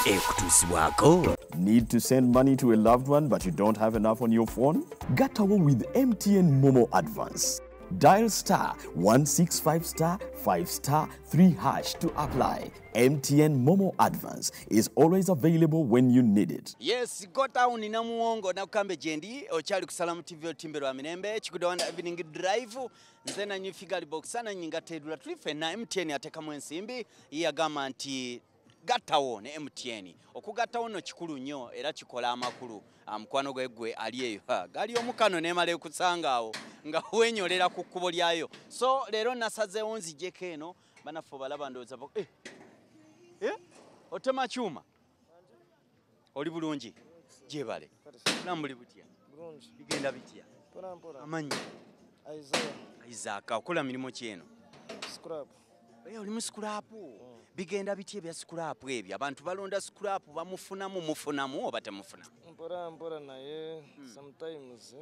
Ekutuusibwako. Need to send money to a loved one but you don't have enough on your phone? Gatawo with MTN Momo Advance. Dial *165*5*3# to apply. MTN Momo Advance is always available when you need it. Yes, go town namuwongo nakukambe jendi okyali ku Salamu TV otimbe lwa mirembe kikudawanda evening drive nze nanyi figali box na nyinga tedula tuli ffenna. MTN atekamu ensimbi yagamba nti gattawo ne MTN. Okugattawo nno kikulu nnyo era kikola amakulu. Mukwano gwe gwe ali eyo gali omukano nemala ekusanga awo nga wenyolera ku kkubo lyayo. So leero nasazeewo nzijeko eno banaffe balaba ndowooza otema kyuma oli bulungi gyebale namuli butya bigenda bitya amanyi Isaac okola mirimu ki eno? Scrap. Oli mu scrap. Bigenda bitya ebya scrap ebyo? Abantu balonda scrap bamufunamu mufunamu oba temufunamu? Mpora mpora naye sometimes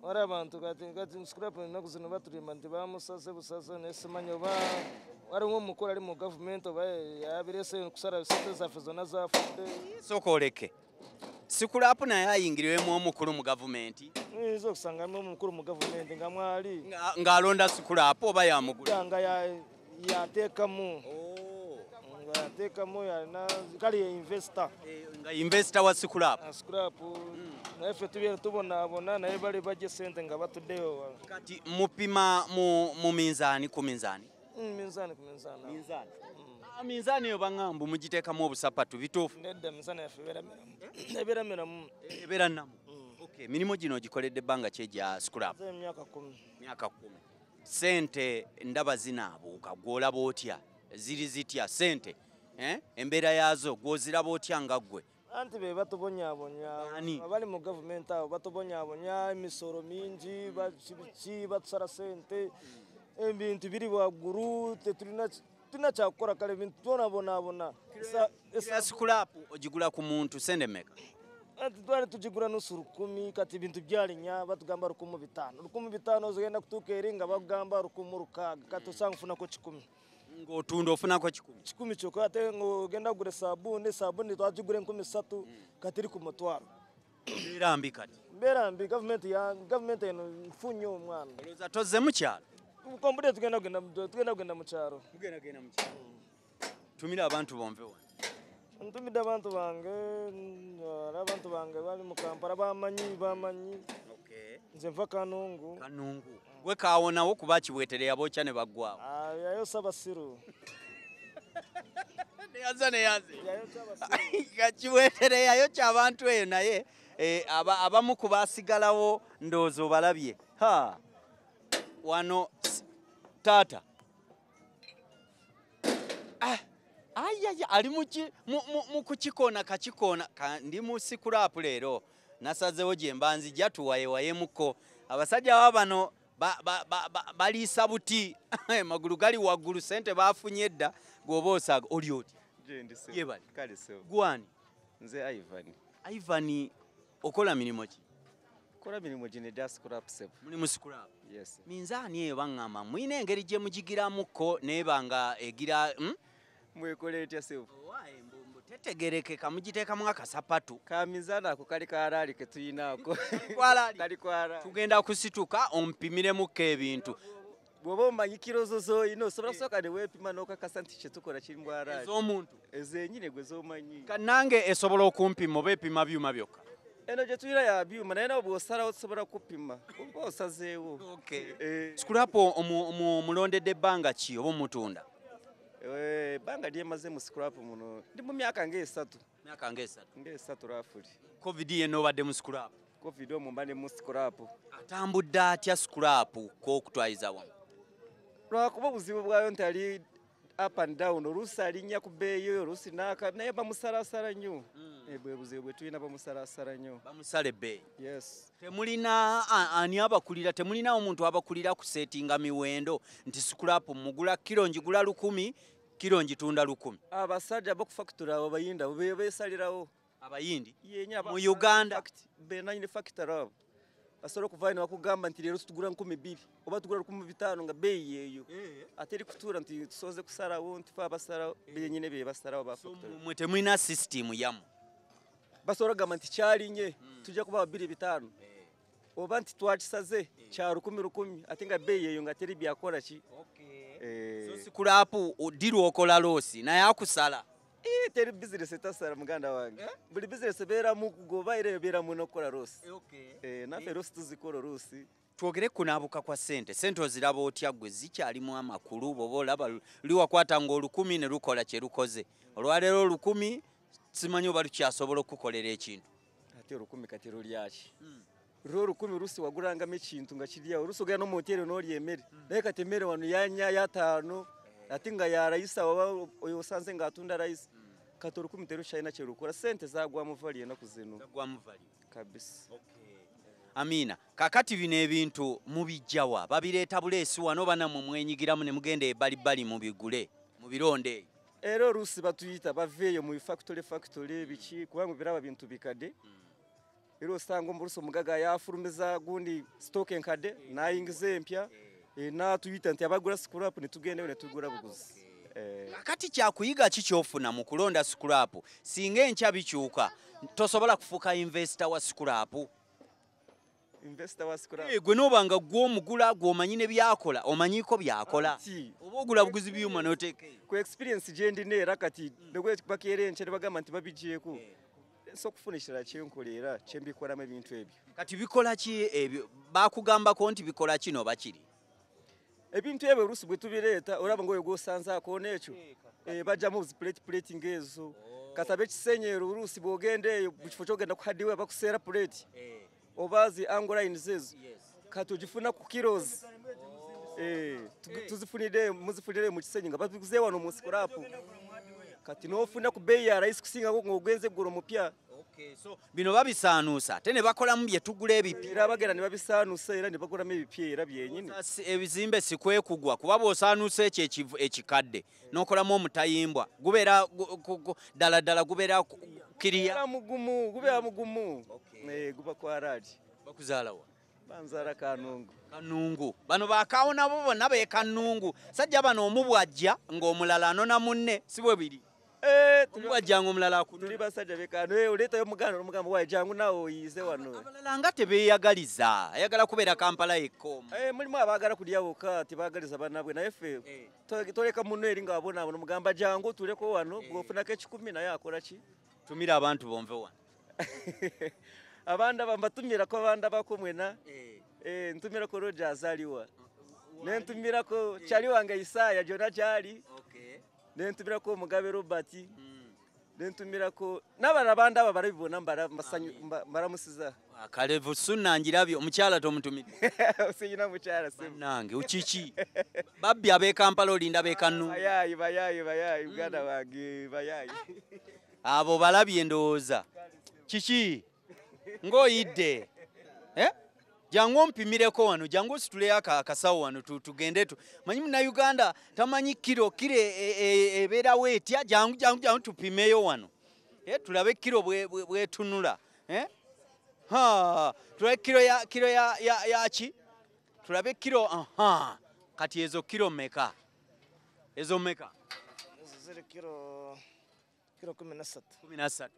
wari abantu kati scrap ennaku zino batulimba nti bamusaze busaze naye simanyi oba waliwo omukulu ali mu gavumenti oba yabirese kusala sente zaffe zonna zafudde. Sooka oleke scrap naye ayingiriwemu omukulu mu gavumenti. Oyinza okusangamu omukulu mu gavumenti nga mwali ng'alonda scrap oba yamugula nga yateekamu nga yateekamu kale ye investor nga investor wa scrap. Scrap naye ffe tubyera tubonaabona naye bali bajja sente nga batuddeyo. Kati mupima mu minzaani ku minzaani? Minzaani ku minzaani. Minzaani. Minzaani eyo baŋŋamba mugiteekamu obusapatu bituufu? Nedda, minzaani yaffe ebeera miramu. Ebeera nnamu. Okay, mirimu gino ogikoledde ebbanga ki egya scrap? Emyaka 10. Myaka 10. Sente ndaba zinaabuuka, gw'olaba otya? Ziri zitya sente? Embeera yaazo gw'oziraba otya nga ggwe? Anti be batubonyaabonya abali mu gavumenti abo batubonyaabonya emisoro mingi biki batusala sente ebintu biri waggulu tetulina tulina kyakukola kale ebintu tubonabonaabona. Scrap ogigula ku muntu sente mmeka? Anti twali tugigula nusu 10,000 kati ebintu byalinya batugamba 15,000 15,000 ozigenda kutuuka eri nga bagamba 16,000 kati osanga ofunako 10,000. Ng'otunda ofunako 10,000? 10,000 kyokka ate ng'ogenda kugula sabbuuni sabbuuni twagigula 3,000 kati eri ku 5,000. Mbeera mbi kati? Mbeera mbi, gavumenti eno nfu nnyo omwana. Olowooza tozze mu kyalo? Kompyuta tugenda kugenda mu kyalo. Mugenda genda mu kyalo. Tumira abantu bonve wano. Ntumidde abantu bange, abantu bange bali mu Kampala bamanyi. Nze nva Kanungu. Kanungu. Gwe kaawonawo kuba Kibwetere yabookya ne baggwawo. Yayosa basiru. Neyaza neyaze. Yayokya basiru. Kibwetere yayokya abantu eyo naye abamu ku baasigalawo ndowooza obalabye. Ha. Wano taata. Ayaya ali mu kukikoona kakikoona ndi mu scrap leero nasazeewo gye mba nzija tuwayewayemuko. Abasajja baba bano baliisa buti magulu gali waggulu sente baafunye edda gw'oba osaaga oli otya? Yebale. Gwani? Nze Ivan. Ivan okola mirimu ki? Kola mirimu gino egya scrap sebo. Muli mu scrap? Yes. Minzaani eyo baŋŋamba mulina engeri gye mugigiramuko neeba nga egira Mwekola etya sebo? Tetegerekeka mugiteekamu akasapatu. Ka minzaani ako kali kalaali ke tuyinaako. Kali kwalaali. Tugenda kusituka ompimiremuko ebintu. Bw'oba omanyi kiro zo z'olina osobola kusooka ne weepima n'okakasa nti kye tukola kiri mbwalaali. Ez'omuntu? Ezennyini gwe z'omanyi. Kannange esobola okumpima oba epima byuma byokka? Eno gye tuyina ya byuma naye nawe bw'osalawo tusobola kupima oba osazeewo. Scrap omulondedde ebbanga ki oba omutunda? Ebbanga lyemaze mu scrap muno ndi mu myaka ng'esatu. Myaka ng'esatu? Ng'esatu roughly. Covid yenna obadde mu scrap? Covid omwo mba ne mu scrap. Atambudde atya scrap k'okutwaliza wamu? Lwakuba obuzibu bwayo nti ali up and down, oluusi alinnya ku bbeeyi oluusi n'aka naye bamusalasala nnyo. Bwe buzibu bwe tulina bamusalasala nnyo. Bamusala ebbeeyi? Yes. Temulina ani abakulira, temulina omuntu abakulira kuseetinga miwendo nti scrap mugula kiro njigula 10,000 kiro njitunda 10,000? Abasajja ab'okufakitura abo Abayindi abo be beesalirawo. Abayindi? Yennyini Mu Uganda? Be nannyini factory abo. Basobola okuvayo ne bakugamba nti leero tutugula 2000 oba tugula 1500 nga bbeeyi yeeyo. Ate eri kutuula nti tusoze kusalawo nti fe abasalawo bennyini be basalawo ba factory. Mmwe temulina system yammwe. Basobola kugamba nti kyalinye tujja kubawa 2500 oba nti twakisaze kya 1000 ate nga bbeeyi eyo nga teri byakola ki. So scrap ddi lw'okola loss naye akusala. Teri bizinesi etasala muganda wange. Buli bizinesi ebeeramu kugoba era ebeeramu n'okukola loss. Naffe loss tuzikola oluusi. Twogere kunaabuka kwa ssente. Ssente oziraba otya ggwe zikyalimu amakulu bw'oba olaba liwakwata ng'olukumi ne lukola kye lukoze. Olwaleero 1000 simanyi oba lukyasobola okukukolera ekintu. Ate 1000 kati lulyaki? Lwo 1000 lusi wagulangamu ekintu nga kiri awo. Oluusi ogenda n'omu hoteeri n'olya emmere. Naye kati emmere wano ya 4 ya 5 ate nga ya rayisi oba oyo osanze ng'atunda rayisi. Kati 1000 terukyalina kye lukola. Ssente zaagwamu value ennaku zino. Zaggwamu value. Kabisa. Amina, kakati bino ebintu mubijjawa babireeta buleesi wano oba nammwe mwenyigiramu ne mugenda ebbalibbali mubigule mubironde eyo? Era oluusi batuyita baveeyo mu factory factory biki kubanga biraba bintu bikadde. Era osanga oluusi omugagga yafulumiza gundi stock enkadde n'ayingiza empya n'atuyita nti abagula scrap ne tugendayo ne tugula buguzi. Kakati kyakuyiga ki ky'ofuna mu kulonda scrap? Singa enkya bikyuka tosobola kufuuka investor wa scrap? Investor wa scrap. Gwe n'oba nga gw'omugula gw'omanyi ne byakola, omanyiiko byakola. Oba ogula buguzi byuma n'oteeka eyo. Ku experience gye ndina era kati ne bwe bakeera enkya ne bagamba nti babiggyeeko. Nsobola okufuna ekirala kye nkola era kye mbikolamu ebintu ebyo. Kati bikola ki ebyo? Baakugambako nti bikola kino oba kiri? Ebintu ebyo oluusi bwe tubireeta olaba ng'oyo gw'osanze akoona ekyo. Bajjamu zi plate plate ng'ezo. Kati ab'ekisenyi oluusi bw'ogenda eyo mu kifo ky'ogenda ku hardware bakuseera plate. Oba zi angle lines ezo. Kati ogifuna ku kilos. Tuzifunire muzifunire mu kisenyi nga babiguze wano mu scrap. Kati n'ofuna ku bbeeyi ya rahisi kusingako ng'ogenze eggulo mupya. So bino babisaanuusa ate ne bakolamu bye tugula ebipya. Era bagenda ne babisaanuusa era ne bakolamu ebipya era byennyini. Ebizimbe si kwekugwa kuba bw'osaanuusa ekyo ekikadde n'okolamu omutayimbwa gubeera ddala ddala gubeera kiriya. Mugumu, gubeera mugumu. Guba kwaraali. Bakuzaala wa? Banzaala Kanungu. Kanungu. Bano bakaawo nabo bonna b'e Kanungu. Sajja bano omu bw'ajja ng'omulala anona munne si bwe biri? Omubwajja ng'omulala akunona. Tuli basajja b'e Kano. Oleetayo omuganda n'omugamba waayi jangu naawe oyize wano. Abalala nga tebeeyagaliza. Ayagala kubeera Kampala yekka omu. Mulimu abaagala kulya wokka tebaagaliza bannaabwe naye ffe toleka munno eri ng'abonaabona omugamba jangu otuleko wano bw'ofunako 10 naye akola ki? Tumira abantu bonve wano. Abanda mbatumirako abanda bako mwena. Ntumirako Rogers aliwa. Ne ntumirako Kyali wange Isaya Jona Kyali. Ne ntumirako Mugabe Robert. Ne ntumirako n'abalala abandi abo barabibona mbaramusiza. Kalevu sunna njirabye omukyala tomutumidde. Siyina mukyala simu. Bannange ukiki? Babbi ab'e Kampala olinda b'e Kanungu. Bayayi bayayi bayayi muganda wange bayayi. Abo balabye ndowooza. Kiki? Ng'oyidde. Jangu ompimireko wano, jangu osituleyo akasawo wano tugende tu. Manyi Munnayuganda tamanyi kiro kire ebeerawo etya, jangu jangu jangu tupimeyo wano. Tulabe kiro bwetunula. Ha, tulabe kiro ya kiro ya ya ki? Tulabe kiro aha. Kati ezo kiro mmeka? Ezo mmeka? Ezo ziri kiro 13. 13.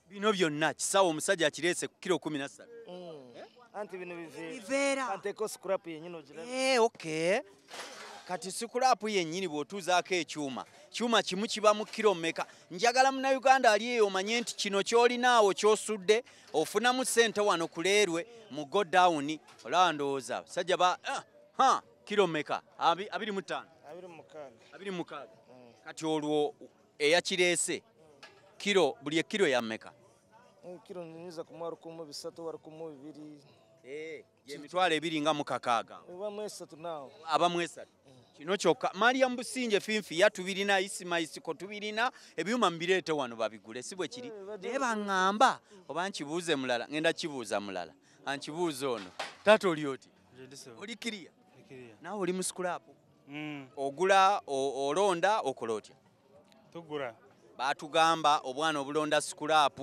Bino byonna kisawo omusajja akireese ku kiro 13. Anti bino biveera. Anteko scrap yennyini ogiraba. Okay. Kati scrap yennyini bw'otuuzaako ekyuma. Kyuma kimu kiba mu kiro mmeka? Njagala Munnayuganda ali eyo omanye nti kino ky'olinaawo ky'osudde ofunamu ssente wano ku leerwe mu go down. Olaba ndowooza basajja ba kiro mmeka? 25. 26. 26. Kati olwo eyakireese kiro buli ekiro ya mmeka? Kiro nyinza kumuwa 1300 1200. Emitwalo 2 nga mukakaaga. Abamu 3 naawo. Abamu 3. Kino kyokka Mariam Businje Finfi yatubirina Isimaisiko tubirina ebyuma mbireete wano babigule si bwe kiri. Naye baŋŋamba oba nkibuuze mulala ngenda kibuuza mulala. Ankibuuze ono. Taata oli oti? Oli kiriya? Naawe oli mu scrap? Ogula olonda okola otya? Tugula. Baatugamba obwana obulonda scrap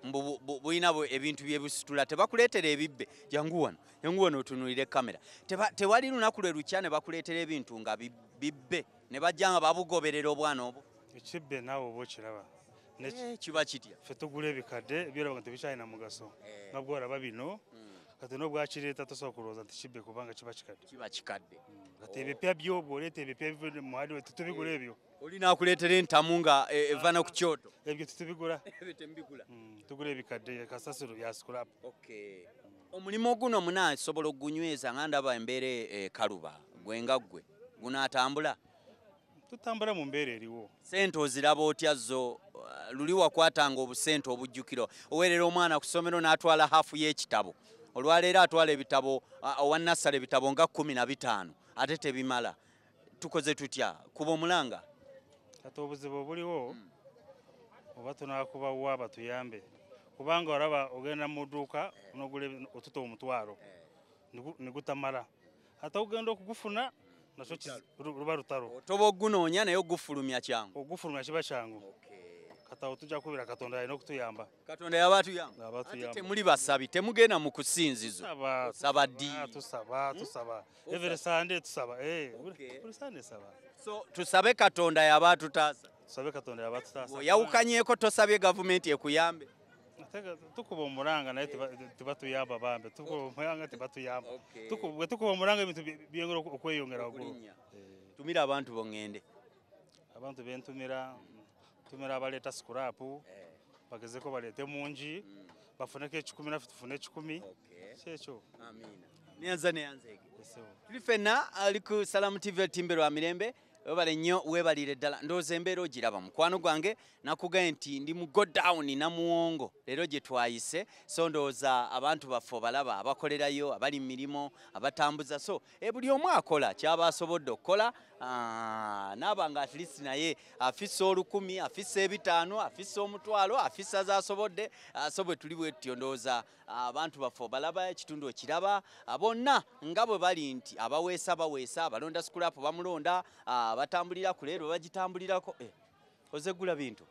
mbu bulina ebintu byebusitula, tebakuleetera ebibbe. Jangu wano, jangu wano otunuulire kamera. Tewali lunaku lwe lukya ne bakuleetera ebintu nga bibbe ne bajja nga babugoberera obwana obwo? Ekibbe naawe oba okiraba. Kiba kitya? Ffe tugula ebikadde byolaba nga tebikyalina mugaso, nga bwolaba bino. Kati n'obwakireeta tosobola kulowooza nti kibbe kubanga kiba kikadde. Kiba kikadde. Kati ebipya byo bw'oleeta ebipya biva mu hardware tetubigula ebyo. Olina akuleetera entamu nga eva no ku kyoto. Ebyo tetubigula. Ebyo temubigula. Tugula ebikadde, kasasiro bya scrap. Okay. Omulimu guno munaasobola okugunyweza nga ndaba embeera ekaluba, gwe nga ggwe gunaatambula? Tutambula mu mbeera eriwo. Ssente oziraba otya zo? Luli wakwatanga obusente obujjukiro, oweerera omwana ku ssomero n'atwala haafu y'ekitabo. Olwaleero atwala ebitabo owa nassale ebitabo nga 15 ate tebimala. Tukoze tutya? Kuba omulanga. Kati obuzibu obuliwo oba tunaakubawa batuyambe, kubanga olaba ogenda mu dduuka n'ogula otuta omutwalo ne gutamala, ate ogenda okugufuna nakyo luba lutalo. Otoba ogunoonya naye ogufulumya kyangu. Ogufulumya kiba kyangu. Kati awo tujja kubira Katonda alina okutuyamba. Katonda yaba atuyamba. Ate temuli basabi, temugenda mu kusinzizo. Saba ddi? Tusaba, tusaba. Every Sunday tusaba. Buli Sunday saba. So tusabe Katonda yaba atutaasa. Tusabe Katonda yaba atutaasa. Oyawukanyeeko tosabye gavumenti ekuyambe. Tukuba omulanga naye tebatuyamba bambe. Tukuba omulanga tebatuyamba. Bwe tukuba omulanga ebintu byongera okweyongera waggulu. Tumira abantu bo ŋŋende. Abantu bentumira, tumira abaleeta scrap, bagezeko baleete mungi, bafuneko 10 naffe tufune 10. Kyekyo. Amiina. Neyanza neyanzeege. Tuli ffenna ali ku Salamu TV Etimbe lwa Mirembe. Webale nnyo, weebalire ddala. Ndowooza embeera ogiraba mukwano gwange, nakugambye nti ndi mu go down Namuwongo leero gye twayise. So ndowooza abantu baffe obalaba abakolerayo, abali mu mirimu, abatambuza. So buli omu akola kyaba asobodde okukola, naaba nga at least naye afissa 1000, afissa 5, afissa 5,000, afissa z'asobodde. So bwe tuli bwe tutyo ndowooza abantu baffe obalaba, ekitundu okiraba, bonna nga bwe bali nti abaweesa baweesa, abalonda scrap bamulonda, batambulira ku leero bagitambulirako. Oze gula bintu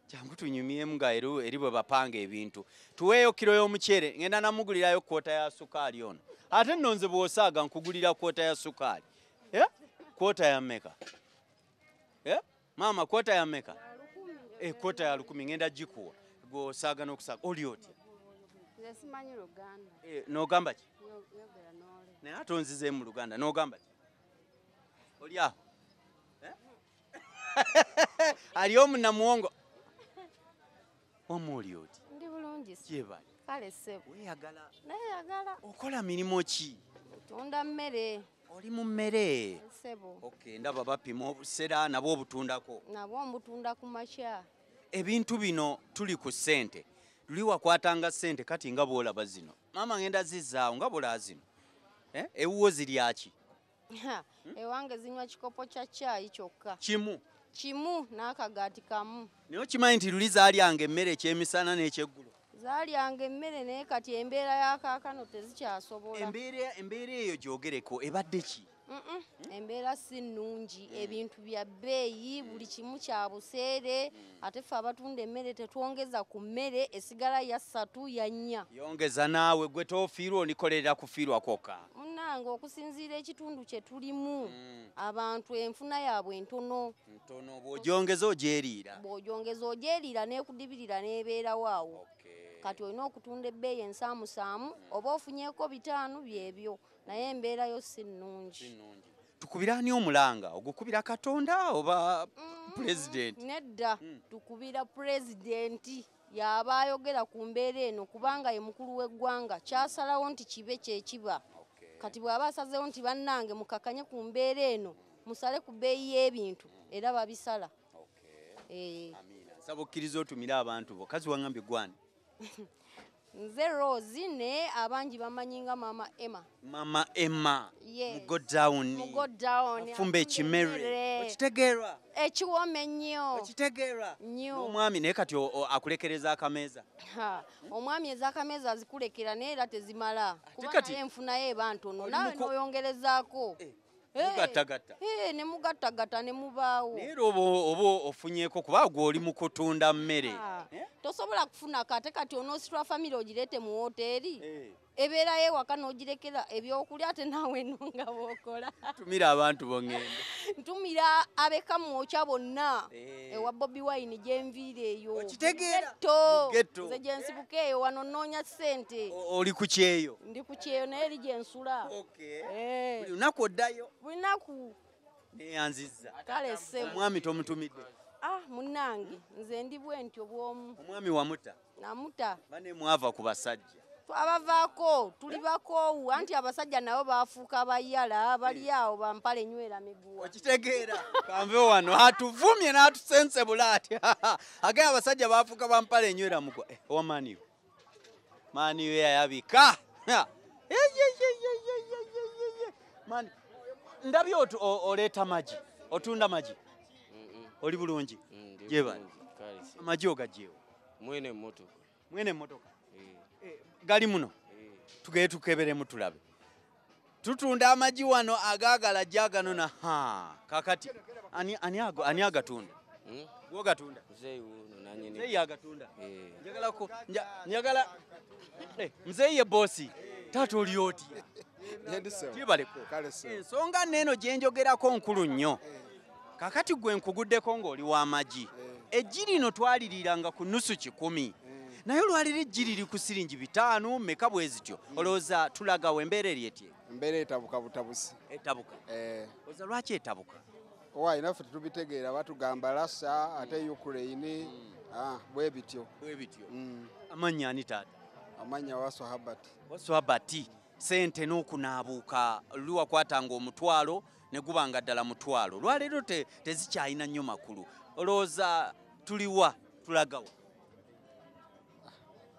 jangu tunyumyemu nga eri bwe bapanga ebintu. Tuweeyo kiro y'omuceere, ngenda namugulirayo kwota ya sukaali ono. Ate nno nze bw'osaaga nkugulira kwota ya sukaali. Kwota ya mmeka? Maama kwota ya mmeka? Kwota ya 1000 ngenda gikuwa. Gw'osaaga n'okusaaga. Oli otya? Nze simanyi Luganda. N'ogamba ki? Yogera n'ole. Naye ate onzizeemu mu Luganda, n'ogamba ki? Oli awo? Ali omu Namuwongo. Wamma oli otya? Ndi bulungi. Gyebale. Kale ssebo. Weeyagala? Neeyagala. Okola mirimu ki? Tunda mmere. Oli mu mmere? Ssebo. Okay, ndaba bapima obusera nabwo obutundako. Nabwo mbutunda ku makya. Ebintu bino tuli ku ssente. Luli wakwatanga ssente kati nga bw'olaba zino. Maama ngenda zizzaawo nga bw'olaba zino. Ewuwo zirya ki? Ewange zinywa kikopo kya caayi kyokka. Kimu? Kimu n'akagaati kamu. Naye okimanyi nti luli zaalyanga emmere ekyemisana n'ekyeggulo? Zaalyanga emmere naye kati embeera ya kaakano tezikyasobola. Embeera eyo gyogereko ebadde ki? Embeera si nnungi, ebintu bya bbeeyi, buli kimu kya buseere, ate ffe abatunda emmere tetwongeza ku mmere, esigala ya 3 ya 4. Yongeza naawe gwe tofiirwa onikolerera kufiirwa kwokka. Munnange okusinziira ekitundu kye tulimu, abantu enfuna yaabwe ntono. Ntono, bw'ogyongeza ogyeriira. Bw'ogyongeza ogyeriira n'ekudibirira n'ebeerawo awo. Kati olina okutunda ebbeeyi ensaamusaamu oba ofunyeeko 5 byebyo, naye embeera yo si nnungi. Tukubira ani omulanga? Ogukubira Katonda oba pulezidenti? Nedda, tukubira pulezidenti y'aba ayogera ku mbeera eno kubanga ye mukulu w'eggwanga, kyasalawo nti kibe kye kiba. Kati bw'aba asazeewo nti bannange mukakanye ku mbeera eno, musale ku bbeeyi y'ebintu, era babisala. Amiina. Nsaba okkiriza otumire abantu bo. Kazi wangambye gwani? Nze Rose ne abangi bamanyi nga Mama Emma. Mama Emma. Yes. Mu go down. Mu go down. Afumba ekimere. Okitegeera? Ekiwooma ennyo. Okitegeera? Nnyo. Omwami naye kati akulekereza akameeza. Omwami ez'akameeza azikulekera naye era tezimala. Kuba naye enfunayo eba ntono. Naawe n'oyongerezaako. Mugattagatta. Ne mugattagatta ne mubaawo. Naye era oba ofunyeeko kuba gwe oli mu kutunda mmere. Tosobola kufuna kate kati onoositula famire ogireete mu woteeri. Ebeerayo ewaka n'ogirekera ebyokulya ate naawe eno nga bw'okola. Ntumira abantu bongende. Ntumira ab'e Kamwokya bonna ewa Bobi Wine gye nviira eyo. Okitegeera? Ghetto. Nze gye nsibuka eyo wano nnoonya ssente. Oli ku kyeyo? Ndi ku kyeyo naye eri gye nsula. Buli lunaku oddayo? Buli lunaku. Neeyanzizza. Kale ssebo. Omwami tomutumidde? Munnange nze ndi bwe ntyo bw'omu. Omwami wamuta? Namuta. Bane mwava ku basajja. Twabavaako tuli bakoowu anti abasajja nabo baafuuka bayala bali awo bampale nywera miguwa. Okitegeera kanve wano atuvumye n'atusensebula ati age abasajja baafuuka bampale nywera miguwa. Owa maaniyo maaniyo yayabika ndabye oleeta magi otunda magi oli bulungi gyebali amagi ogagyewo mwene emmotoka mwene emmotoka gali muno tugeye tukeberemu tulabe tutunda amagi wano agaagala jaganona kakati ani agatunda gwogatunda muzeeyi agatunda njagala muzeeyi ye boosi taata oli otya kibaleko ensonga neno gye njogerako nkulu nnyo kakati gwe nkuguddeko ng'oli w'amagi eggi lino twaliriranga ku 50 naye olwaliro eggi liri ku siringi 5 meka bwe zityo olowooza tulagawo embeera eri etya? Embeera etabuka butabusi. Etabuka? Oza lwaki etabuka? Owaayi naffe tetubitegeera batugamba Russia ate Ukraine bwe bityo. Bwe bityo. Amannya ani taata? Amannya Waswa Habert. Waswa Habert sente n'okunaabuuka luli wakwatanga omutwalo ne gubanga ddala mutwalo lwaleero tezikyalina nnyo makulu olowooza tuliwa tulagawa?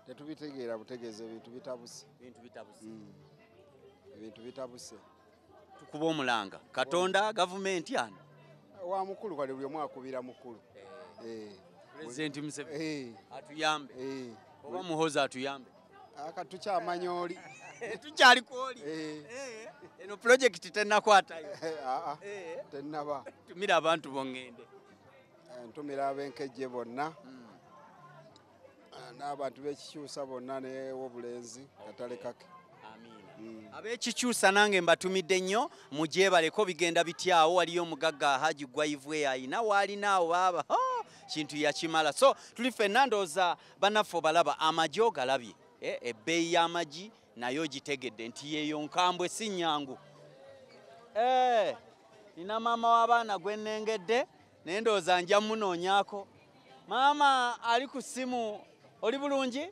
Tetubitegeera butegeeza ebintu bitabuse. Ebintu bitabuse. Ebintu bitabuse. Tukuba omulanga. Katonda gavumenti ano. Wa mukulu kale buli omu akubira mukulu. President Museveni atuyambe. Oba Muhoozi atuyambe. Aka tukyamanya oli. Tukyali kwoli. Eno project tennakwatayo. Tennaba. Tumira abantu bongende. Ntumira ab'enkejje bonna. N'abantu b'ekikyusa bonna n'obulenzi katale kake. Amiina. Ab'ekikyusa nange mbatumidde nnyo mugyebaleko bigenda bityawo waliyo omugagga Haji Gwayivwe ayina waalina awo baaba kintu yakimala. So tuli ffenna ndowooza bannaffe obalaba amagi ogalabye ebbeeyi y'amagi nayo gitegedde nti yeeyo nkambwe si nnyangu. Nina maama w'abaana gwe nnengedde naye ndowooza nja munoonyaako. Maama ali ku ssimu oli bulungi?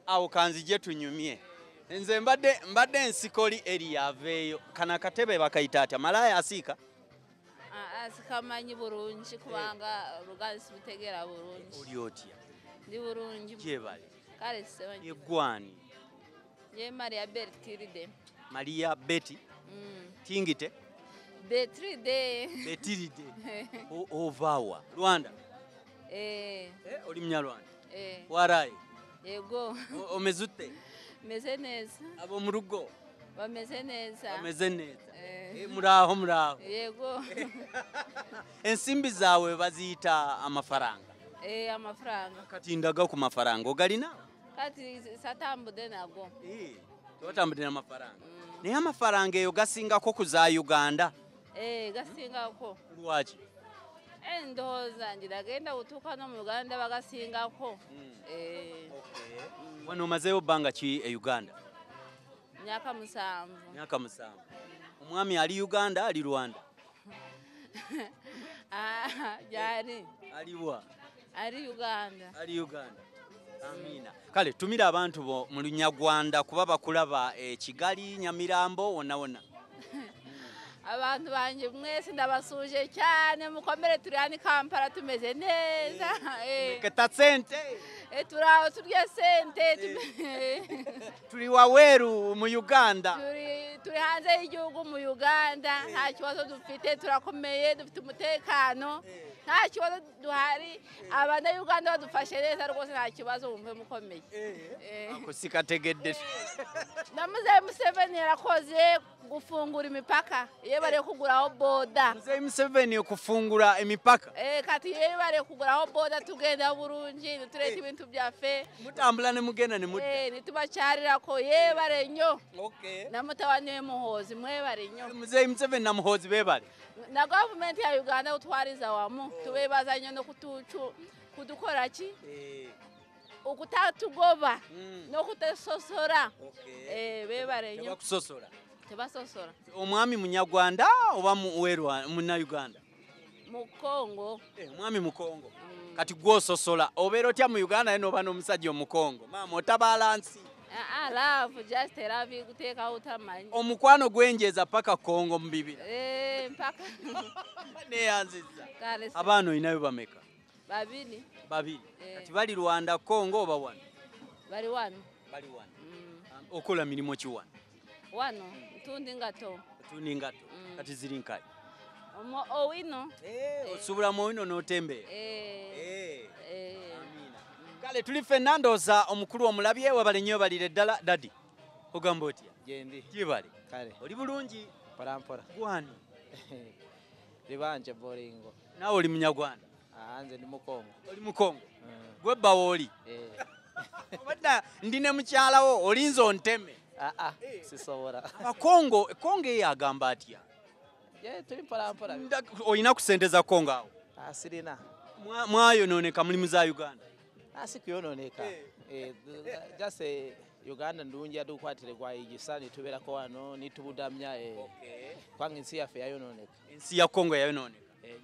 Awo kanzije tunyumye. Nze mbadde nsikoli eri aveeyo. Kano akatebe bakayita atya? Malaaya asiika? Sikamanyi bulungi kubanga Oluganda sibutegeera bulungi. Oli otya? Ndi bulungi. Gyebale. Kale simanyi. Eggwani? Ye Maria Bertilde. Maria Betty? Tingite? Betride. Betiride. Ovaawa? Rwanda? Oli Munyarwanda? Waraye? Yego. Omeze ute? Meze neza. Abo mu rugo? Bameze neza. Bameze neza. Muraho muraho. Yego. Ensimbi zaawe baziyita amafaranga? Amafaranga. Kati ndaga ku mafaranga ogalina? Kati satambudde nago. Tewatambudde n'amafaranga. Naye amafaranga eyo gasingako ku za Uganda? Gasingako. Lwaki? Ndowooza ngiragenda kutuuka no mu Uganda bagasingako. Wano omazeeyo bbanga ki e Uganda? Myaka 7. Myaka 7. Omwami ali Uganda ali Rwanda? Gyali. Aliwa? Ali Uganda. Ali Uganda. Amina. Kale tumira abantu bo mu Lunyarwanda kuba bakulaba Kigali, Nyamirambo wonna wonna. Abantu banje mwese ndabasuje cyane mukomere turi hano Kampala tumeze neza. Keta sente. Turaho turya sente. Turi waweru mu Uganda. Turi hanze y'igihugu mu Uganda, nta kibazo dufite, turakomeye, dufite umutekano, nta kibazo duhari. Abana Uganda badufashe neza rwose, nta kibazo, wumve mukomeye. Ako sikategedde. Na Muzehe Museveni yarakoze gufungura imipaka, iyo bari kuguraho boda. Muzehe Museveni kufungura imipaka. Kati iyo bari kuguraho boda tugenda burungi, tureta ibintu byaffe. Mutambula ne mugenda ne mudda. Nitubacyarira ko yebare nnyo. Okay. Na mutabani we Muhoozi mwebare nnyo. Muzehe Museveni na Muhoozi bebare. Na gavumenti ya Uganda utwariza wamu, tubebaza nnyo no kutucu kudukora ki? Okutatugoba no kutasosora. Bebare nnyo. Tebakusosora. Tebasosora. Omwami Munyarwanda oba muwerwa munna Uganda? Mu Kongo. Omwami mu Kongo. Kati gwososola obeera otya mu Uganda naye n'oba n'omusajja omukongo? Maama otabaala nsi. Love just love guteekawo otamanyi. Omukwano gwenjeza paka Kongo mu bibira. Mpaka. Neyanzizza. Abaana olinayo bameka? Babiri. Babiri. Kati bali Rwanda, Kongo oba wano? Bali wano. Bali wano. Okola mirimu ki wano? Wano ntundi ngato. Otundi ngato. Kati ziri nkayi? Owino. Osubulamu owino n'otembeera. Amina. Kale tuli ffenna ndowooza omukulu omulabye, webale nnyo balire ddala. Dadi, ogamba otya? Gyendi. Kibale. Kale. Oli bulungi? Mpola mpola. Gwani? Libanje Bolingo. Naawe oli Munyarwanda? Nze ndi Mukongo. Oli Mukongo? Gwe bbawo oli? Obadda ndi ne mukyalawo, olinze onteme. Sisobola. Abakongo, Kongo eyo agamba atya? Tuli mpola mpola. Olina ku ssente za Kongo awo? Sirina. Mwayonooneka mulimu za Uganda? Si kuyonooneka. Just Uganda ndungi adukwatire gwayigisa nitubeerako wano nitubudamya kubanga ensi yaffe yayonooneka. Ensi ya Kongo yayonooneka.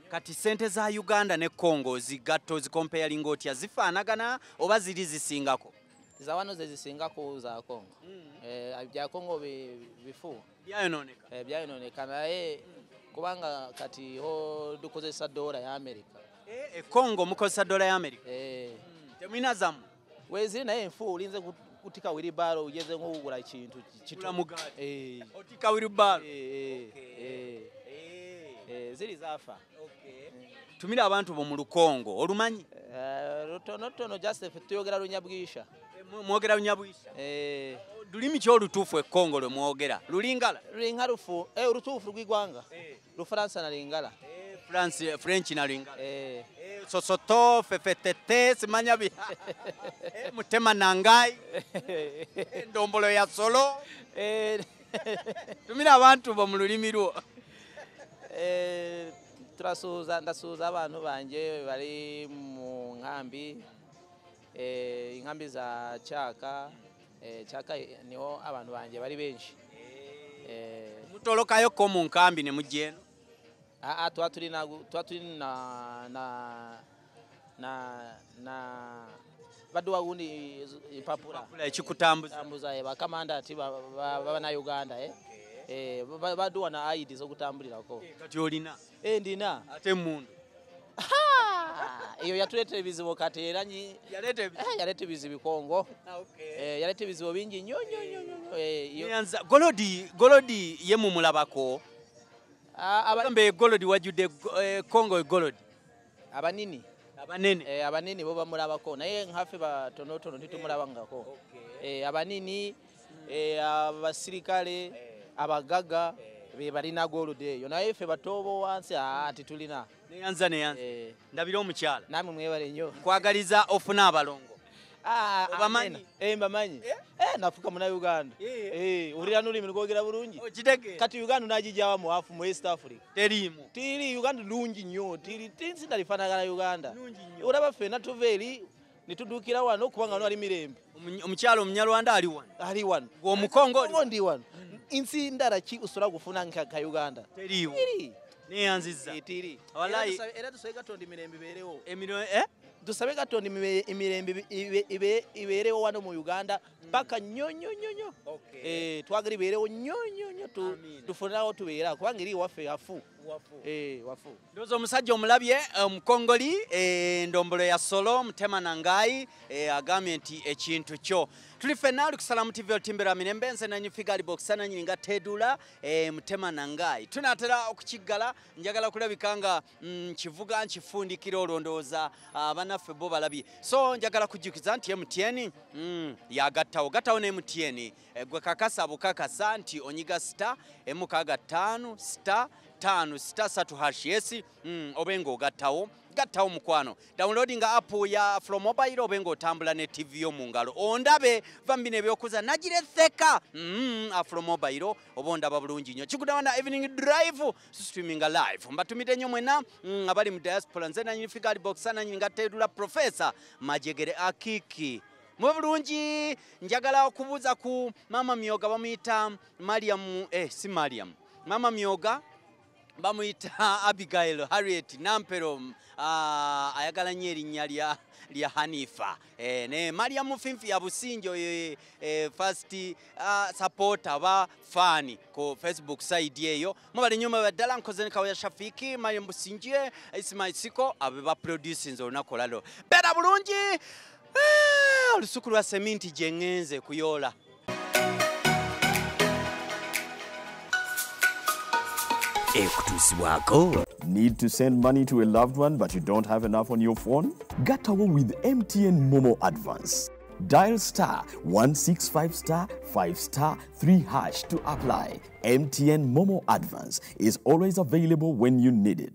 Kati ssente za Uganda ne Kongo zigatto zikompeyalinga otya, zifaanagana oba ziri zisingako? Za wano ze zisingako za Kongo. Bya Kongo bifu. Byayonooneka. Byayonooneka naye kubanga kati ho dukozesa dola ya Amerika. Kongo mukozesa dola ya Amerika? Temulina zammwe? Weziri naye enfu olinze kutika wheelbarrow ugeze nk'okugula ekintu kigula mugaati. Otika wheelbarrow. Ziri zaafa. Tumira abantu bo mu Lukongo olumanyi? Lutonotono just tuyogera Lunyabwisha. Mwogera Lunyabwisha? Lulimi ki olutuufu e Kongo lwe mwogera? Lulingala? Lulinga lufu, olutuufu lw'igwanga. Lufaransa na Lingala. France, French na Lingala. Sosoto, fefetete, simanya bi. Mutema nangai. Ndombolo ya solo. Tumira abantu bo mu lulimi lwo. Turasuuza, ndasuuza abantu banje bali mu nkambi. Inkambi za Kyaka. Kyaka niho abantu banje bali benshi. Mutolokayo ko mu nkambi ne mujja eno? Tuba tuli na baduwa gundi empapula. Ekikutambuza. Bakamanda ati bannayuganda baduwa na ID z'okutambulirako. Kati olina? Ndina. Ate emmundu? Eyo yatuleetera ebizibu kati era yaleeta ebizibu Kongo. Yaleeta ebizibu bingi nnyo nnyo nnyo. Golodi, Golodi ye mumulabako? Agambe Golodi wajjudde Kongo Golodi. Abanini. Abanene. Abanini bo bamulabako naye nkaffe batonotono titumulabangako. Abanini, abasirikale, abagaga be balina gold eyo naye ffe batobo wansi titulina. Neyanza neyanza. Ndabira omukyala. Namwe mwebale nnyo. Nkwagaliza ofuna abalongo. Obamanyi? Mbamanyi. Nafuka muna Uganda. Olira n'olulimi lwogera bulungi. Okitegeera. Kati Uganda n'agijjawa mu afu mu East Africa. Teriimu. Tiri Uganda lungi nnyo. Tiri tinsi ndalifaanagana Uganda. Olaba ffenna tuva eri ne tuddukira wano kubanga wano wali mirembe. Omukyala Omunyarwanda ali wano. Ali wano. Gwe Omukongo oli? Ndi wano. Nsi ndala ki osobola kufuna nka Uganda? Teriiwo. Tiri. Neyanzizza. Tiri. Wallahi. Era tusabe Katonda emirembe ebeerewo. Emirembe, Dusabe Katonda emirembe ibeerewo wano mu Uganda paka nnyo nnyo nnyo nnyo. Twagala ibeerewo nnyo nnyo nnyo, tufunirawo tubeera kubanga eri waffe wafu. Wafu. Ndowooza omusajja omulabye omukongoli, endombolo ya solo Mutema Nangayi, agambye nti ekintu kyo tuli ffenna ali kusala mu TV Olutimbe lwa Mirembe. Nze nanyi Figali Boxer nanyi nga Tedula, Mutema Nangayi. Tunaatera okukiggala, njagala kulabika nga nkivuga nkifundikira, olwo ndowooza bannaffe bo balabye. So njagala kujjukiza nti MTN yagattawo gattawo ne MTN, gwe kakasa bukakasa nti onyiga star 6 star 5 star 3 hash yes, obe ng'ogattawo gattawo mukwano. Downloading app ya Afro Mobile obe ng'otambula ne TV yo mu ngalo, ondabe va mu bino ebyokuza nagiretheka. Afro Mobile oba ondaba bulungi nnyo. Kikudawana Evening Drive streaming live. Mbatumidde nnyo mwenna abali mu diaspora. Nze nanyi Figali Boxer nanyi nga Tedula Professor Majegere Akiki. Mwe bulungi. Njagala okubuuza ku Mama Myoga bamuyita Mariam, si Mariam, Mama Myoga bamuyita Abigail Harriet Nampero, ayagala nnyo erinnya lya Hanifa. Ne Mariam Finfi ya Businjo, first supporter ba fan ku Facebook side eyo. Mubali nyuma baddala nkoze ne Kawaya Shafiki, Mariam Businje, Ismail Siko abe ba producing olunaku olwaleero. Beera bulungi. Olusuku lwa seminti gye ŋŋenze kuyoola. Ekutuusibwako. Need to send money to a loved one but you don't have enough on your phone? Gatawo with MTN Momo Advance. Dial star 165 star 5 star 3 hash to apply. MTN Momo Advance is always available when you need it.